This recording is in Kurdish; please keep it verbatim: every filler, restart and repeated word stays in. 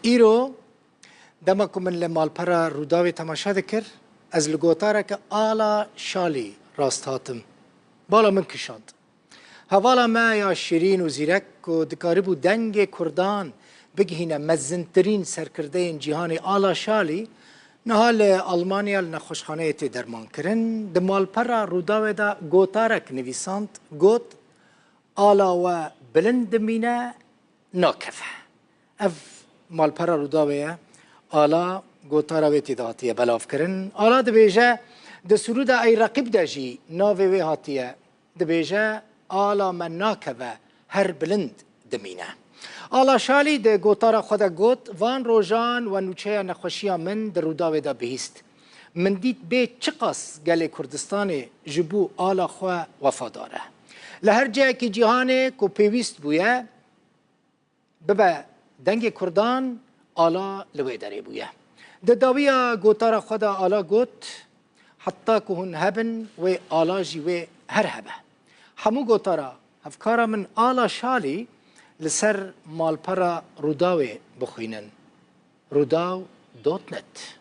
Îro, dema ku min li malpera Rûdawê temaşe dikir, ez li gotareke Ala Şalî rast hatim. Bala min kişand. Hevala me ya şirîn û zîrek ku dikaribû dengê Kurdan bigihîne mezintirîn serkirdeyên cîhanê Ala Şalî, niha li Almanya li nexweşxaneyê tê dermankirin, di malpera Rûdawê de gotarek nivîsand, got, Ala we bilind dimîne, nakeve. Ev malpera Rûdawê ye. Ala gotara wê tê de hatiye belavkirin. Ala dibêje, di Sirûda Ey Reqîb de jî navê wê hatiye. Dibêje, Ala me nakeve, her bilind dimîne. Ala Şalî di gotara xwe de got, Van rojan we nûçeya nexweşiya min di Rûdawê de bihîst. Min dît bê çiqas gelê Kurdistanê ji bo ala xwe wefadar e. Li her cihekî cîhanê ku pêwîst bûye, bibe dengê Kurdan, ala li wê derê bûye. Di dawiya gotara xwe de ala got, Heta ku hûn hebin, wê ala jî wê her hebe. Hemû gotara hevkara min Ala Şalî li ser malpera Rûdawê bixwînin. Rûdaw dot net.